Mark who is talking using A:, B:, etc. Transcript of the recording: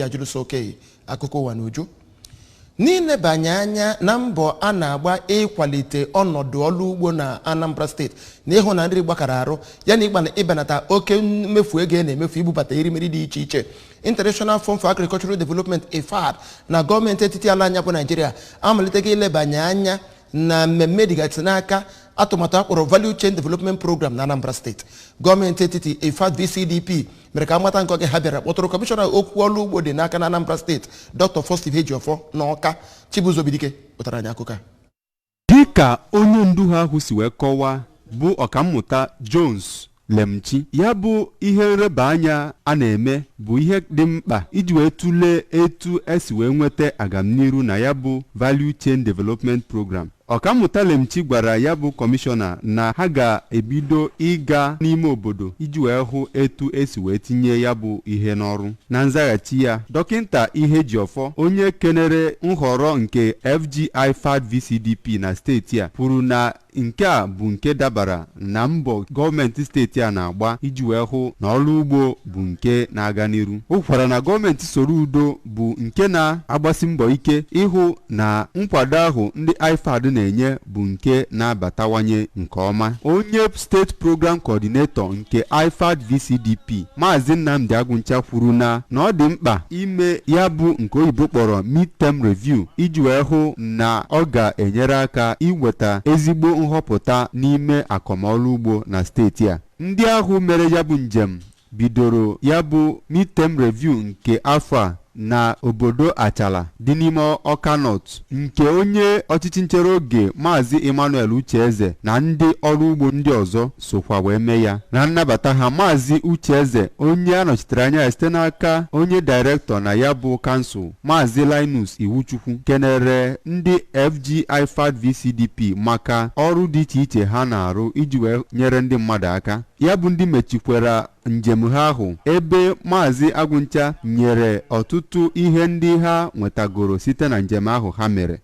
A: Ajụlụso okenye akụkọ ụwa n'uju. N'ilebanye anya na mbọ a na-agba ịkwalite ọnọdụ ọrụ ugbo na Anambra Steeti na ịhụ na nri gbakara arụ ya na ịgba ịbanata oke mmefu ego a na-emefu ibubata erimeri dị iche iche, International Fund for Agricultural Development, IFAD, na gọọmenti etiti ala anya bụ Naijiria amalitego ilebanye anya na mmemme dịgasị n'aka atụmatụ akpọrọ Value Chain Development Program na Anambra Steeti. Gọọmenti etiti, IFAD VCDP mere ka amata nke oge ha bịara kpọtụrụ kọmishọna okwu ọrụ ugbo dị n'aka na Anambra Steeti, Dr. Foster Ihejiofor, n'Ọka. Chibuzo Bidike pụtara anyị akụkọ a.
B: Dịka onye ndu ha ahụ si wee kọwaa, bụ Ọkammụta Jones Lemchi, ya bụ ihe nreba anya a na-eme bụ ihe dị mkpa iji wee tụlee etu esi wee nweta agamniru na ya bụ Value Chain Development Program. Ọkammụta Lemchi gwara ya bụ kọmishọna na ha ga-ebido ịga n'ime obodo iji wee hụ etu esi wee tinye ya bụ ihe n'ọrụ. Na nzaghachi ya, Dọkịnta Ihejiọfọ, onye kenere nhọrọ nke FG IFAD VCDP na steeti a, kwuru na nke a bụ nke dabara na mbọ gọọmenti steeti a na-agba iji wee hụ na ọrụ ugbo bụ nke na-aga n'iru. O kwukwara na gọọmenti Soludo bụ nke na-agbasi mbọ ike ịhụ na nkwado ahụ ndị IFAD na-enye bụ nke na-abatawanye nke ọma. Onye steeti program coordinator nke IFAD VCDP, Maazị Nnamdi Agụncha, kwuru na ọ dị mkpa ime ya bụ nke oyibo kpọrọ mid-term review iji wee hụ na ọ ga-enyere aka iweta ezigbo nhọpụta n'ime akọmọrụ ugbo na steeti a. Ndị ahụ mere ya bụ njem bidoro ya bụ mid-term review nke afọ a na obodo Achala dị n'ime Ọka North, nke onye ọchịchị nchere oge, Maazị Emmanuel Ucheeze, na ndị ọrụ ugbo ndị ọzọ sokwa wee mee ya. Na nnabata ha, Maazị Ucheeze, onye a nọchitere anya ya site n'aka onye dairektọ na ya bụ kansụl, Maazị Linus Iwuchukwu, kenere ndị FG IFAD VCDP maka ọrụ dị iche iche ha na-arụ iji wee nyere ndị mmadụ aka. Ya bụ ndị mechikwara njem ha ahụ ebe Maazị Agụncha nyere ọtụtụ ihe ndị ha nwetagoro site na njem ahụ ha mere.